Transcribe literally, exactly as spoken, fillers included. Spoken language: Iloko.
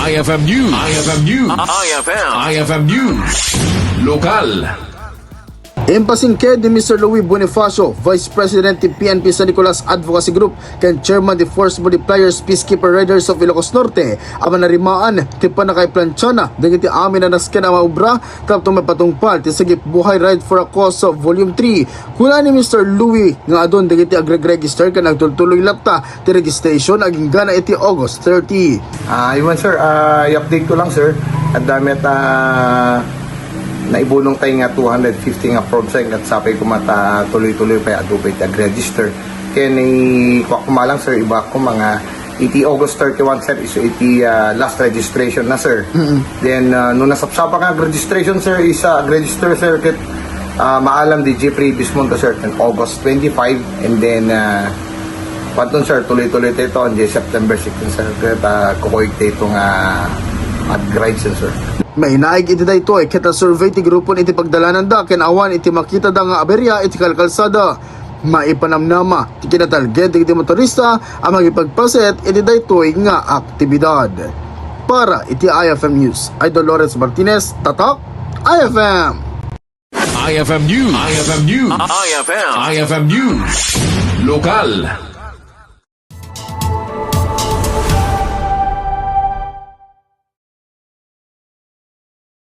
I F M News. I F M News. I F M. I F M News. Lokal. Impasingked ni Mister Louis Bonifacio, Vice President ti P N P San Nicolas Advocacy Group ken Chairman ti Force Multipliers Peacekeeper Riders of Ilocos Norte, a manarimaan ti pannakaiplantana dagiti amin a nasken a maubra tapno mapatungpal ti Sagip Buhay Ride for a Cause Volume three. Kuna ni Mister Louis nga adun dagiti agregregister ken agtultuloy latta ti registration agingga na iti August thirty. Ah, aywan, sir. Ah, i-update ko lang, sir. Adda met, ah, naibulong tayo nga two hundred fifty nga frauds, sir. Ket sapay koma ta tuloy-tuloy pay adu pay ti ag-register. Ken ni, kuak koma lang, sir, iba ko mga iti August thirty-one, sir, is iti, ah, last registration na, sir. Mm-mm. Then, ah, no nasapsapa nga ag-registration, sir, is, ah, ag-register, sir, ket, ah, maalam di Jeffrey Bismonto, sir, ken August twenty-five, and then, ah, Panton, sir, tuloy-tuloy tayo ito on September sixteen, sir. Kaya ta kukuyog tayo ito nga ag-rides, sir. Mainaig iti daytoy ket na-survey ti grupon iti pagdalananda ken awan iti makitada nga aberia iti kalkalsada. Maipanamnama ti kinatalged dagiti motorista a mangipagpaset iti daytoy nga aktibidad. Para iti I F M News, Idol Lawrence Martinez, Tatak, I F M. I F M News. I F M News. I F M. I F M News. Lokal.